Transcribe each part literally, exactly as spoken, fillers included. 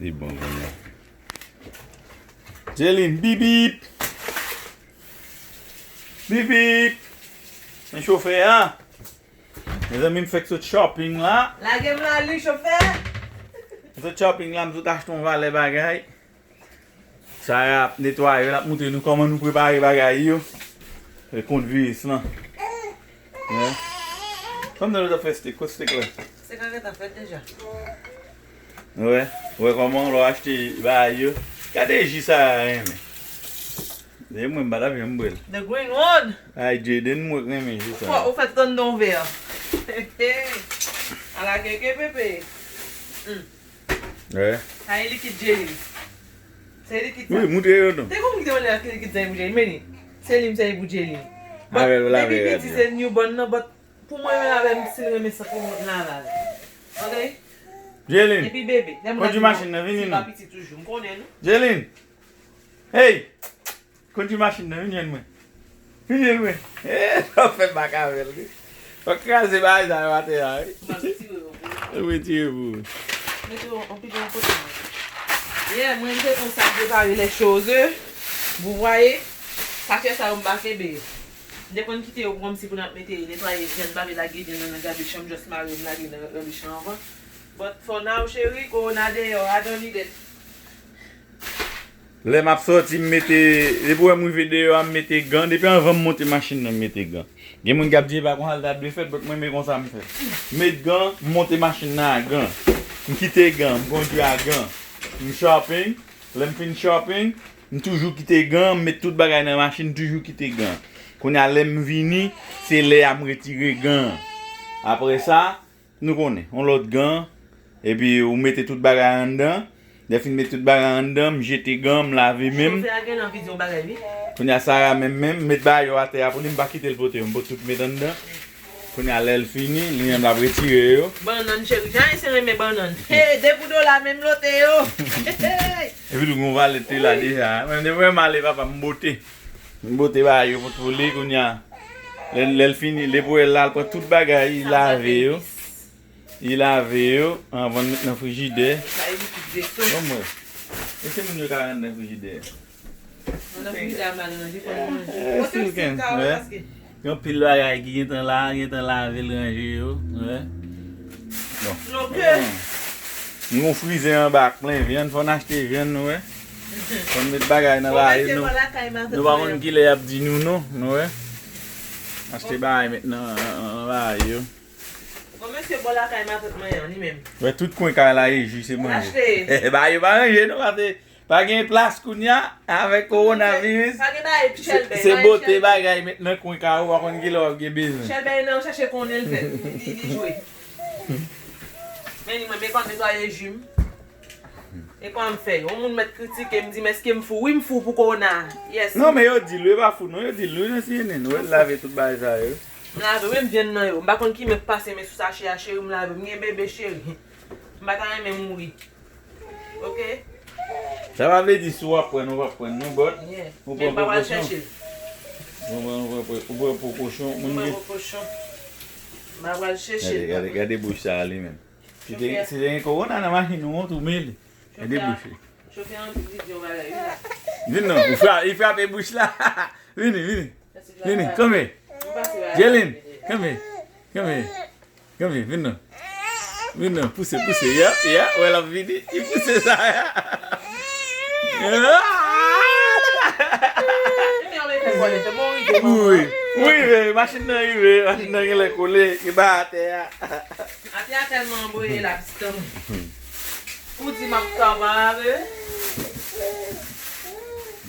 Li bon kounye a. Jelin, bip bip! Bip bip! Men chofè a. Mezanmi, m fèk sot shopping la. Lage m la, li chofè. M sot shopping la, m sot achte yon valè bagay. Sa y ap netwaye, l ap montre nou kòman nou prepare bagay yo. E kont viris lan. Wè. Kòm nan nou t ap fè stek, kot stek la? Stek la gentan fèt deja. Wè, wè kòman lè w achte bagay yo. Gade ji sa a renmen. Se mwen m pa t ap janm bwè l. The green one. Ay, Jaden, mwen k renmen ji sa. Ou fè tout anndan yon vè. Ala kenke pepe. Hmm. Wè. Sa e likid Jelin. Se likid sa. Wi, moutre yo non. Te konn ki te mande ak likid sa e pou Jelin, men li. Se li m sa e pou Jelin. Avè l, lave rad yo. Depi piti se newborn nan, but pou mwen menm avè m, si l renmen sa pou mwen lave avè l. Ok? Jelin. Epi bebe. Kondwi machin nan, vini non. Piti toujou, m konnen non. Jelin. Hey! Kondwi machin nan, vin jwenn mwen. Vin jwenn mwen. Eh, w ap fè bak avè l, wi. W ap kraze bagay sa yo atè a, wi. M ap retire yo pou ou. Ou retire pou ou. Mete yo anpil yon kote. Yeah, mwen, m te konsa prepare les choses. Vous voyez? Sachè sa yo, m pa kenbe yo. M te konn kite yo kòmsi pou n ap mete, netwaye vyann, pa vle lage vyann nan, nan gabiche an, m just mare yo, m lage nan gabiche an anvan. But for now, cheri, kowona deyò, I don't need it. Lè m ap sòti, m mete, depi w wè m rive deyò a, m mete gan. Depi anvan m monte machin nan, m mete gan. Gen moun k ap di, "E pa konsa l ta dwe fèt," but mwen, men konsa m fè. M met gan, m monte machin nan a gan. M kite gan, m kondwi a gan. M shopping, lè m fin shopping, m toujou kite gan, m met tout bagay nan machin, m toujou kite gan. Kounye a, lè m vini, se lè a m retire gan. Apre sa, nou konnen, yon lòt gan, epi ou mete tout bagay anndan. Lè fin met tout bagay anndan, m jete gan, m lave men m. Chofè a genlè anvi di yon bagay, wi. Kounye a, Sara menm, menm, met bagay yo atè a pou li, m pa kite l pote yo, m pot tout met anndan. Kounye a, lè l fini, li menm l ap retire yo. Bannann, cheri, jan ayisyen renmen bannann. Hey, de pou dola menm lote yo. Epi tou, gon valè te la deja. Mwen, depi m ale, papa, m bote. M bote bagay yo pou, pou li kounye a. Lè, lè l fini, lè pou l al pran tout bagay, li lave yo. Li lave yo anvan l met nan frijidè. Bon, mwen. E se moun yo ka rann nan frijidè. Nan frijidè a mal ranje, fò l manje. Eh, still can, wè. Gen anpil bagay ki gentan la, gentan lave l ranje yo, wè. Bon. N gon frizè anba k plen vyann, fò n achte vyann, nou wè. Fò n met bagay nan bagay nou. Nou pa konn kilè y ap di nou non, nou wè. Achte bagay met nan, nan, nan bagay yo. Bon, mesye, bò lakay matant mwen an, li menm. Wè, tout kwen kay la, e ji se manje. Achte. Ba yo pa ranje, non, pa te, pa gen plas kounye a, avèk kowonaviris. Pa gen bagay, Chèlbè, se bote bagay met nan kwen kay ou, pa konn kilè w ap gen bezwen. Chèlbè nan chache konnen l fèt, li, li jwe. Men li, mwen, men kòm netwaye ji m. E kòman m fè? Yon moun mèt kritike m, di m èske m fou? Wi, m fou pou kowona. Yes. Non, men yo di l wi, e pa fou, non, yo di l wi nan C N N, wi, l lave tout bagay sa yo. M lave, wi, m vyann nan yo. M pa konn ki men k pase men sou sachè a, cheri, m lave. M gen bebe, cheri. M pa ta renmen mouri. Ok? Sa pa vle di si w ap pran, ou p ap pran, non, but ou pran prekosyon. Ou pran, ou pran, ou pran prekosyon. Ou pran prekosyon. M pa pral chèche l. Gade, gade, gade bouch sa a li menm. Si te, si te gen kowona nan machin ou, ou tou mele. Gade bouch li. Chofè an di di yon bagay, wi la. Vin non, ou fra-, li frape bouch la. Vini, vini. Vini, kanpe. Jelin, kanpe. Kanpe. Kanpe, vin non. Vin non, pouse, pouse. Ya, ya, wè l ap vini. Li pouse sa, ya. Wi, wi, machin nan rive, machin nan genlè kole, li bay atè a. Atè a tèlman anvoye la, pitit an. Ou di m ap travay.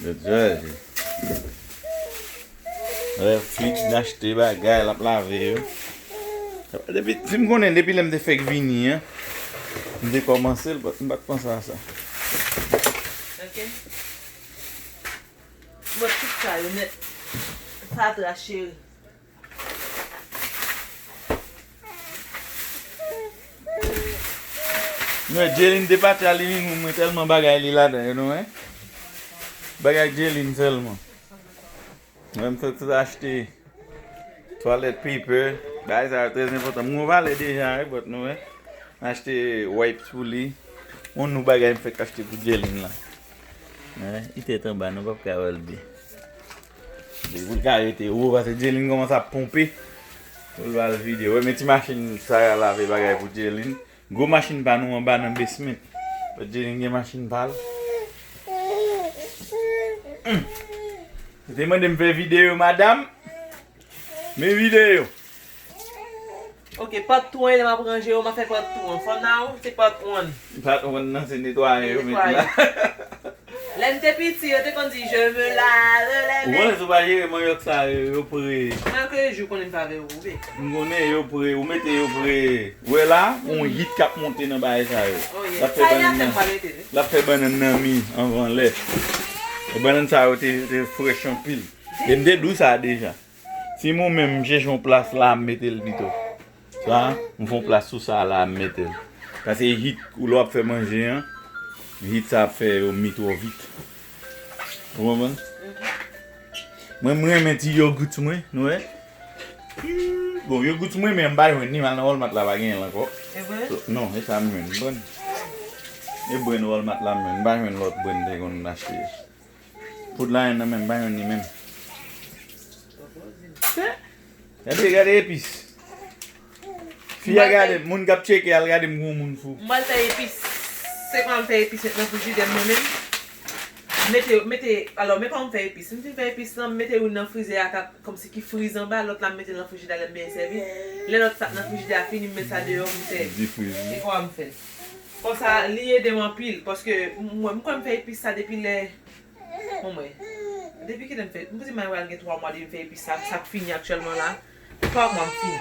Good job. Lè Flix n achte bagay, l ap lave yo. Depi, si m konnen, depi lè m te fèk vini an, m te kòmanse l, but m pa t panse a sa. Ok. Mwen tout sa yo nèt. Fatra, cheri. Nou wè, Jelin te pati a living room mwen, tèlman bagay li ladan yo, nou wè. Bagay Jelin sèlman. Mwen, m sot, sot achte toilet paper. Bagay sa yo trè enpòtan. M gon valè deja, wi, but nou wè. M achte wipes pou li. On nou bagay m fèk achte pou Djelin la. Wi, li tèt anba, nou p ap ka wè l byen. Li pou l ka rete wo, paske Djelin kòmanse ap ponpe. Pou l al vide. Wè, men ti machin sa y a lave bagay pou Djelin. Gwo machin pa nou anba nan basement. Djelin gen machin pa l. Hmm. Ou te mande m fè videyo, madanm. Men videyo. Ok, part two an, lè m ap ranje yo, m ap fè part two an. For now, se part one. Part one nan, se netwaye yo, mete la. Lè m te piti, yo te konn di, "Je me lave les mains." Ou konnen si w pa jere manyòk sa yo, yo pre. Mwen ke jou konnen m pa vè yo koupe. M konnen yo pre, ou mete yo pre. Ou wè la, yon hit k ap monte nan bagay sa yo. Oh, yeah. L ap fè bannann nan, l ap fè bannann nan mi anvan lè. E bannann sa yo te, te frèch anpil. E m te di w sa deja. Si mwen menm, m chèche yon plas la, m mete l pito. Sa, m fè yon plas sou sa la, m mete l. Paske hit, ou lè w ap fè manje an, hit sa ap fè yo mi twò vit. Ou konprann? Mwen, m renmen ti yogurt mwen, nou wè. Bon, yogurt mwen, men m pa jwenn li, m al nan Walmart la, pa genyen l ankò. E vre? So, non, e sa m jwenn, m pran. E brand Walmart la, m jwenn, m pa jwenn lòt brand te konn achte. Poud la, nan menm, pa jwenn li menm. Gade, gade epis. Fi a gade, moun k ap tcheke, al gade m gon moun fou. M pral fè epis. Se kòman m fè epis met nan frijidè mwen menm. Mete, mete, alò, men kòman m fè epis. M fin fè epis lan, m mete youn nan frizè a, kòmsi ki friz anba, lòt la m mete l nan frijidè, lè m byen sèvi. Lè lòt sa k nan frijidè a fini, m met sa deyò, m fè. Difrize. E kòman m fè l. Konsa, li ede m anpil, paske mwen, m kwè m fè epis sa depi lè Bon, mwen. Depi kilè m fè? M panse m pral gen twa mwa depi m fè epis sa, sa k fini aktyèlman la. Twa mwa m fini.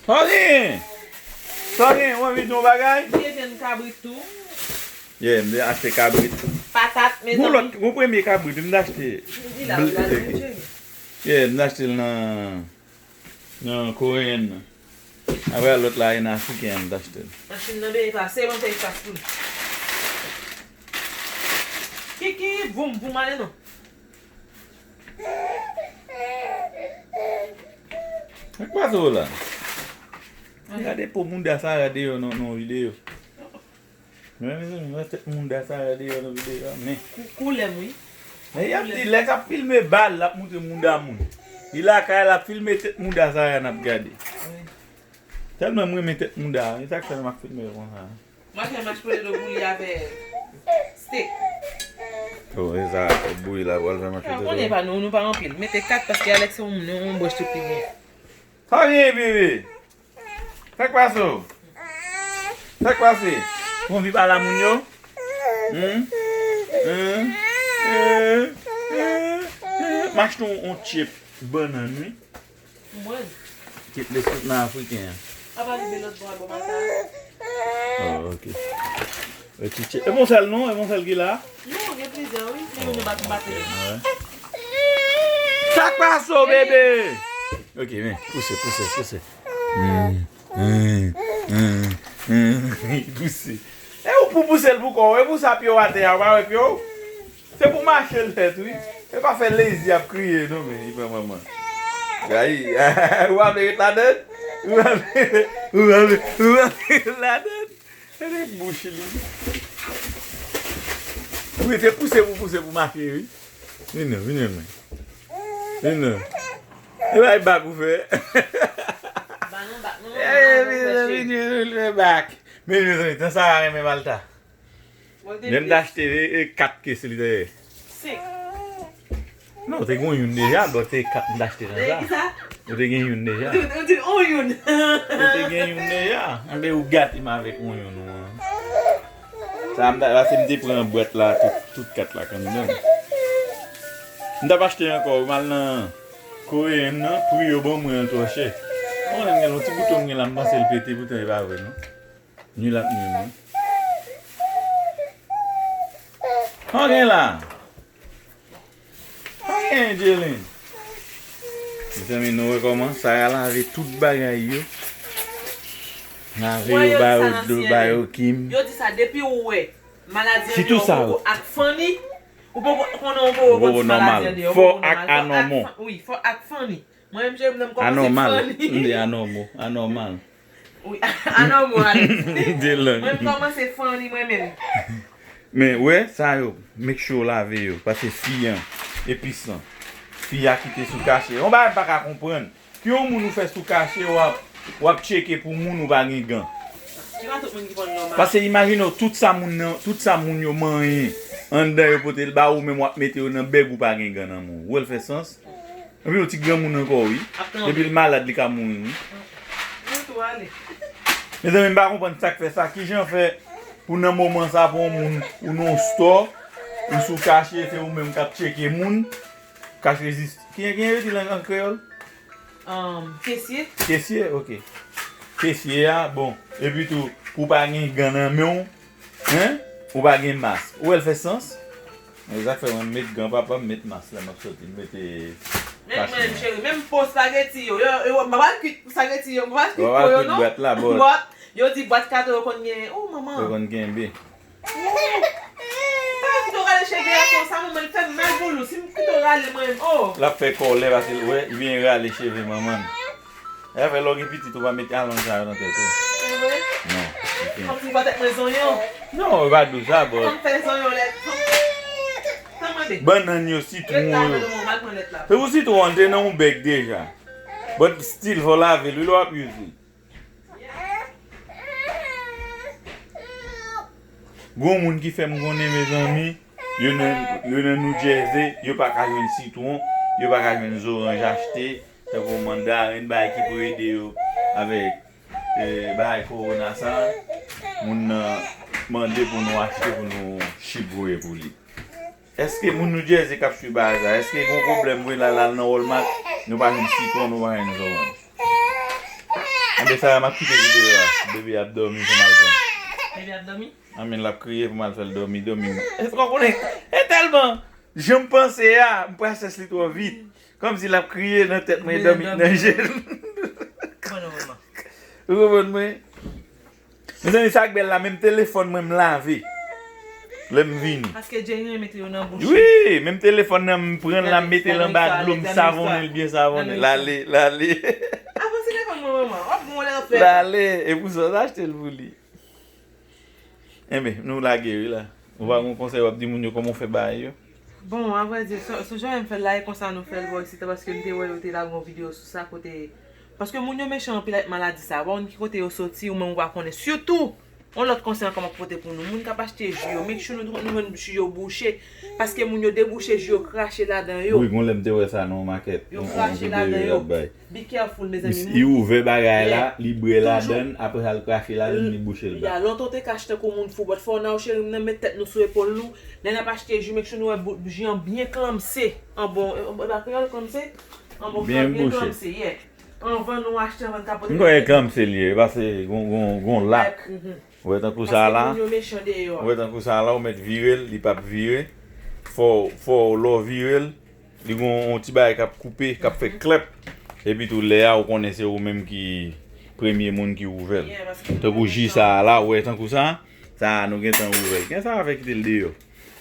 Sa w gen? Sa w gen? Ou anvi di yon bagay? M te jwenn kabrit tou. Yeah, m te achte kabrit. Patat, mezanmi. Gon lòt, gon premye kabrit, m te achte. M di la, m gade, m cheri. Yeah, m te achte l nan Nan koreyèn nan. Apre lòt la, e nan afriken an m t achte l. Machin nan byen pase, mwen fè espas pou li. Kiki, voum, voum, ale non. Sa k pase w la? Gade po mouda Sara deyò nan, nan videyo. Men, mezanmi, wè tèt mouda Sara deyò nan videyo a, men. Kou-, koulè m, wi. Men y ap di, lè k ap filme bal, l ap montre mouda moun. Li lakay, l ap filme tèt mouda Sara n ap gade. Wi. Tèlman m renmen tèt mouda a, e sa k fè m ap filme l konsa. Mwen fè mash potato bouyi avè steak. Oh, e sa, bouyi la, pral fè mash potato. Konnen pa nou, nou pa anpil. Mete kat paske Alex se yon, yon, yon bwòch tout li gen. Sa gen, bebe? Sa k pase w? Sa k pase? Ou anvi pale a moun yo? Hmm? Hmm? Hmm? Hmm? M achte yon, yon chip bannann, wi. Mwen. Chip de sèt nan afriken an. A pa rive lòt bò a, bò mata. Oh, ok. E ti chip. E bon sèl non? E bon sèl ki la? Non, gen plizyè, wi. Men yo bat, bat. Sa k pase w, bebe? Ok, men, pouse, pouse, pouse. Pouse. E ou pou pouse l pou kò w, e pou sa pye w atè a, ou pa wè pye w? Se pou mache l fèt, wi. E pa fè lezi ap kriye, non, men, li pran manman. Gayi, ou pa vle ret ladann? Ou pa vle, ou pa vle, ou pa vle ret ladann? Gade bouch li. Wi, se pouse pou pouse pou mache, wi. Vin non, vin non, men. Vin non. E bay bak ou fè. Ba nou bak, non, eh, non, vin, vin, vin, vin, vin, bak. Men, mezanmi, tan sa a renmen Malta. Lè m t achte, e, e, kat ke se li te ye. Senk. Non, ou te gen youn deja, bon, se kat m t achte nan sa. Ou te gen youn deja. Ou te, ou te, on youn. Ou te gen youn deja. Anben, ou gate m avèk on youn ou an. Sa m ta, paske m te pran bwat la, tout, tout kat la k anndan. M t ap achte ankò, m al nan koreyèn nan, pri yo ban mwen an twò chè. Mwen menm gen yon ti bouton m gen la, m panse l pete, poutan e pa vre, non. Ni l ap ni mwen. Sa w gen la? Sa w gen, Jelin? Mezanmi, nou wè kòman Sara lave tout bagay yo. Lave yo, ba yo dlo, ba yo kim. Yo di sa, depi ou wè maladi an gen yon popo ak fanni, ou poko konnen yon popo maladi an deyò. Fò ak anòmo. Wi, fò ak fanni. Mwen menm, cheri m nan m kòmanse fanni. Anòmal. M di anòmo, anòmal. Wi, a non, mwen, Alex. De lang. Mwen kòmanse funny mwen menm. Men, wè, sa yo, make sure w lave yo. Paske fi an, epis lan. Fi a kite sou kache. Yon bagay m pa ka konprann. Ki yon moun ou fè sou kache, w ap, w ap tcheke pou moun ou pa gen gan. Se pa tout moun ki konn nòmal. Paske imajine w, tout sa moun nan, tout sa moun yo manyen anndan yo pote l ba ou, menm w ap mete yo nan bèg ou pa gen gan nan men w. Ou wè l fè sans? Epi yon ti granmoun ankò, wi. Depi l malad, li ka mouri, wi. Mwen tou ale. Mezanmi, m pa konprann sa k fè sa. Kijan fè pou nan moman sa, pou yon moun, ou nan yon store, ou sou kache, se ou menm k ap tcheke moun, cash register. Ki, ki yo di l an, an kreyòl? Um, kesye. Kesye, ok. Kesye a, bon. Epi tou, pou pa gen gan nan men w, hein? Ou pa gen mas. Ou wè l fè sans? Men sa k fè mwen m met gan papa, m met mas lè m ap soti, m mete Men mwen, cheri, menm po spaghetti yo, yo, yo, m pa pral kwit spaghetti yo, m pa pral kwit po yo, non. Bwat la, bò. Bwat, yo di bwat kato yo konn gen, oh, manman. Yo konn kenbe. Sa kite w rale cheve a konsa, manman, li fè m mal pou nou. Si m kite w rale mwen, oh. L ap fè kòlè paske l wè, li vin rale cheve manman l. Sa fè lè w gen pitit, ou pa mete alonj sa yo nan tèt ou. Non. Kòmsi w pa tèt mwen zonyon. Non, yo pa dou sa, bò. Kòm fè zonyon lè. Tan mande. Bannann yo, sitwon yo. Se pou sitwon an te nan yon bèg deja. But still, fò lave l, wi, lè w ap use li. Gon moun ki fè m konnen, mezanmi, yo nan, yo nan New Jersey, yo pa ka jwenn sitwon, yo pa ka jwenn zoranj achte, tankou mandarin, bagay ki pou ede yo avèk, eh, bagay kowona sa, moun nan mande pou nou achte pou nou ship voye pou li. Èske moun New Jersey k ap swiv bagay sa, èske gon pwoblèm vre la, l al nan Walmart, nou pa jwenn sitwon, nou pa jwenn zoranj? Anben sa, m ap kite videyo a. Bebe ap dòmi, fò m al pran. Bebe ap dòmi? Anben l ap kriye pou m al fè l dòmi, dòmi. Èske w konnen? E tèlman jan m panse a, m prasès li twò vit. Kòmsi l ap kriye nan tèt mwen, dòmi nan je l. Ou konprann mwen? Mezanmi, sa k bèl la, menm telefòn mwen m lave lè m vini. Paske Jerry renmen mete yo nan bouch li. Wi, menm telefòn nan m pran l la, m mete l anba dlo, m savonnen l byen savonnen. L ale, l ale. Avanse devan mwen, manman. W ap gon lè w ap fè. L ale, e pou sa w ta achte l pou li. Enben, nou lage wi la. Ou pa gon konsèy w ap di moun yo kòman w fè bagay yo? Bon, avrèdi, sou jan m fè l la, e konsa nou fè l bò isit la, paske m te wè yo te lage yon videyo sou sa, kote Paske moun yo mechan anpil avèk maladi sa. Ou pa konn ki kote yo soti, ou menm ou pa konnen. Sitou, yon lòt konsèy ankò m ap pote pou nou. Moun k ap achte ji yo, make sure nou, nou jwenn ji yo bouche. Paske moun yo debouche ji yo, krache ladan yo. Wi, gon lè m te wè sa nan yon makèt. Yo krache ladan yo. Be careful, mezanmi. Li ouvè bagay la, li bwè ladan l, apre sa l krache ladan l, li bouche l bak. Ya, lontan w te ka achte tankou moun fou, but for now, cheri, m nan met tèt nou sou epòl nou. Lè n ap achte ji, make sure nou wè ji an byen klanmse. An bon, e pa kreyòl klanmse? An bon, byen klanmse, yeah. Anvan nou achte, anvan n ka pote. M kwè e klanmse l ye, e pa se gon, gon, gon lak. Ou wè tankou sa la. Ou wè tankou sa la, ou mèt vire l, li p ap vire. Fò, fò lè w vire l, li gon yon ti bagay k ap koupe, k ap fè klèp. Epi tou lè a, ou konnen se ou menm ki premye moun ki ouvè l. Tankou ji sa a la, ou wè tankou sa, sa a nou gentan ouvè l. Gen sa a fè kite l deyò.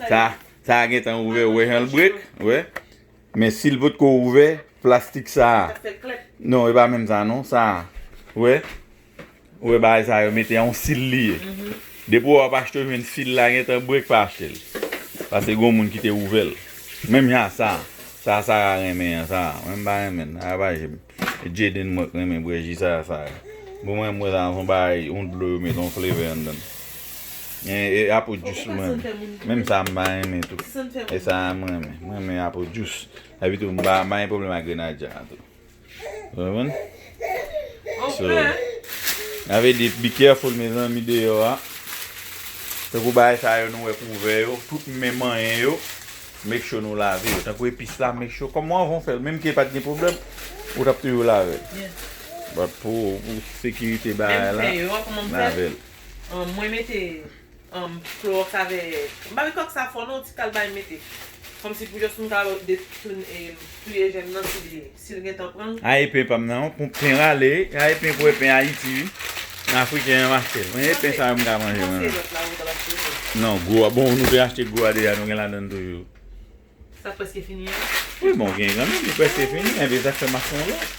Sa, sa a gentan ouvè, ou wè jan l brek, ou wè. Men si l potko ouvè, plastik sa a. Non, e pa menm sa non, sa a. Ou wè? Ou wè bagay sa yo mete a yon sil li ye. Depi w ap achte w jwenn sil la gentan brek, pa achte l. Paske gon moun ki te ouvè l. Menm jan sa. Sa Sara renmen an, sa. Mwen m pa renmen l. Sa pa jem. E Jaden mwen k renmen bwè ji sa, sa. Bon, mwen m wè sa, se yon bagay, yon dlo yo met, yon flavor anndan l. E, e apple juice mwen renmen. Menm sa m pa renmen tou. E sa a mwen renmen. Mwen renmen apple juice. Epi tou, m pa, m pa gen pwoblèm ak grenadya a tou. Ou konprann? So, sa vle di, be careful, mezanmi, deyò a. Tankou bagay sa yo nou wè k ouvè yo, tout men manyen yo, make sure nou lave yo. Tankou epis la, make sure, kòm anvan w fè l, menm ke pa t gen pwoblèm, ou t ap toujou lave l. But pou, pou sekirite bagay la, lave l. Mwen mete Klowòks avèk, m pa met klowòks sa fò non, ti kal bay mete. Kòmsi pou jis m ka detounen, touye jèm nan si li, si l gentan pran. A, e pen pa m nan, pou pen rale, a, e pen pou e pen Ayiti, wi. Afriken an mache l. Mwen, e pen sa yo m ka manje mwen. Non, gwo a, bon, nou te achte gwo a deja, nou gen ladan l toujou. Sa prèske fini an? Wi, bon, gen kanmenm, li prèske fini, enben sa k fè m ap fè yon lòt.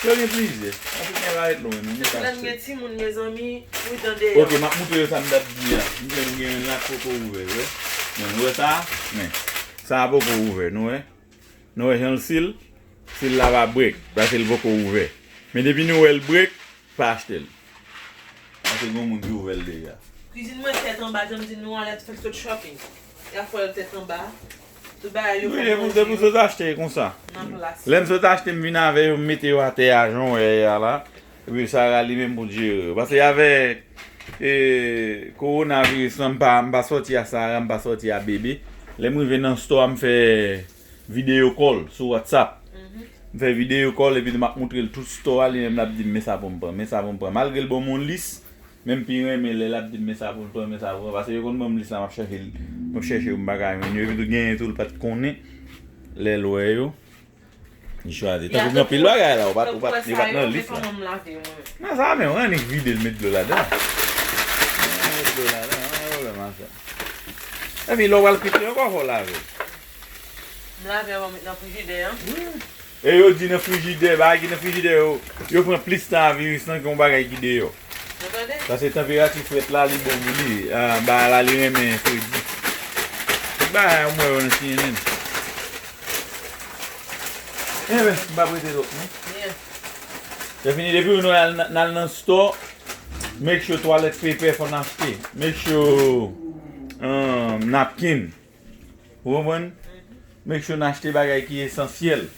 Yo gen plizyè. Afriken pa ret lwen, non. Depi lè m gen timoun, mezanmi, pridan deyò. Ok, m ap moutre yo sa m t ap di a. M gen, m gen youn la k poko ouvè, wi. Men, nou wè sa? Men, sa a poko ouvè, nou wè? Nou wè jan l sil? Sil la pa break, paske l poko ouvè. Men depi nou wè l break, pa achte l. Paske gen moun ki ouvè l deja. Kwizin mwen tèt anba, jan m di nou an, lè t fè l sot shopping. Y ap fè l tèt anba. Tout bagay yo wi, fè depi, depi manje sot achte konsa. Nan plas. Lè m sot achte, m vin avè yo, m mete yo atè a, jan w wè a la. Epi Sara li menm pou l jere yo. Paske avèk, e, kowonaviris lan, m pa, m pa sòti a Sara, m pa sòti a bebe. Lè m rive nan store a, m fè video call sou WhatsApp. M fè video call epi m ap moutre l tout store a, li menm l ap di m, "Men sa pou m pran, men sa pou m pran." Malgre l ban m yon lis, men m pi renmen lè l ap di m, "Men sa pou m pran, men sa pou m pran." Paske yo konn ban m lis la, m ap chèche l, m ap chèche yo, m pa ka jwenn yo. Epi tou genyen tou l pa t konnen lè l wè yo. Li chwazi. Tankou gen anpil bagay la, ou pa t, ou pa t, li pa t nan lis la. Nan sa menm, ou annik vide l, met dlo ladan. Met dlo ladan, pa gen pwoblèm ak sa. Epi lè w pral kwit li ankò, fò w lave l. M lave avan m met nan frijidè an. Wi. E yo di nan frijidè, bagay ki nan frijidè yo, yo pran plis tan a viris lan ke yon bagay ki deyò. Ou tande? Paske tanperati frèt la, li bon pou li. Ah, bagay la, li renmen fredi. Tout bagay ou wè yo nan C N N. Enben, m pa prete lòt, non. Lè fini, depi nou al, n al nan store, make sure toilet paper fò n achte. Make sure, um, napkin. Ou konprann? Make sure n achte bagay ki esansyèl.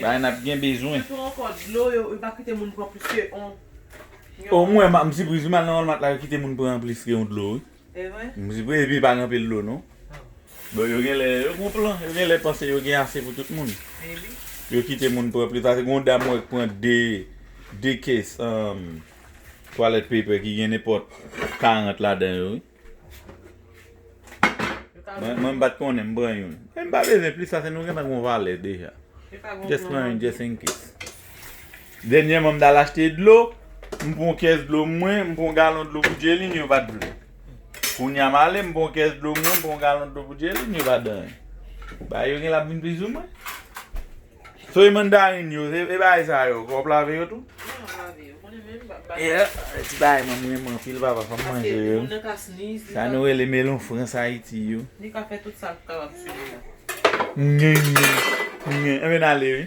Bagay n ap gen bezwen. Sitou ankò, dlo yo, yo pa kite moun pran plis ke on. Omwen, m, m sipriz, m al nan Walmart la, yo kite moun pran plis ke yon dlo, wi. E vre? M sipriz, epi pa gen anpil dlo, non. Bon, yo genlè, yo gon plan, yo genlè panse yo gen ase pou tout moun. Yo kite moun pran plis, paske gon dam wè k pran de, de case, um, toilet paper ki gen nenpòt karant ladan yo, wi. Mwen, mwen m pa t konnen, m pran youn. Men m pa bezwen plis, sa se nou gentan gon valè deja. Just pran youn, just in case. Dènyèman, m t al achte dlo, m pran kès dlo mwen, m pran galon dlo pou Djelin, yo pa t vle. Kounye a m ale, m pran kès dlo mwen, m pran galon dlo pou Djelin, yo pa t anyen. Bagay yo genlè ap vin plis ou mwen. Soy mandarin yo, e, e bagay sa yo, w ap lave yo tou? Mwen ap lave yo, konnen menm ba, ba. Yeah, ti bagay mwen renmen anpil, papa, fò m manje yo. Sa nou rele melon Frans Ayiti yo. Li ka fè tout sa l kapab sou li la. Nyen, nyen, nyen. Enben n ale, wi.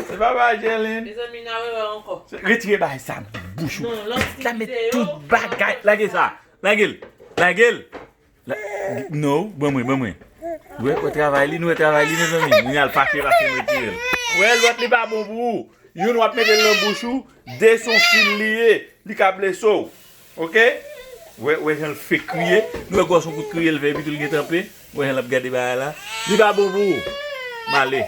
Se pa bagay Djelin. Mezanmi, n a rewè ankò. Retire bagay sa bouch ou. Non, lòt sa met tout bagay. Lage sa. Lage l. Lage l. La, non, ban mwen, ban mwen. Wè, wè travay li, nou wè travay li, mezanmi. Moun al fache paske m retire l. Wè, lòt li pa bon pou ou. Youn w ap mete l nan bouch ou, de se yon fil li ye, li ka blese w. Oke? Wè, wè jan l fek kriye. Nou wè gwòs yon kout kriye l fè, epi tou l gentan pe. Wè jan l ap gade bagay la. Li pa bon pou ou. M ale.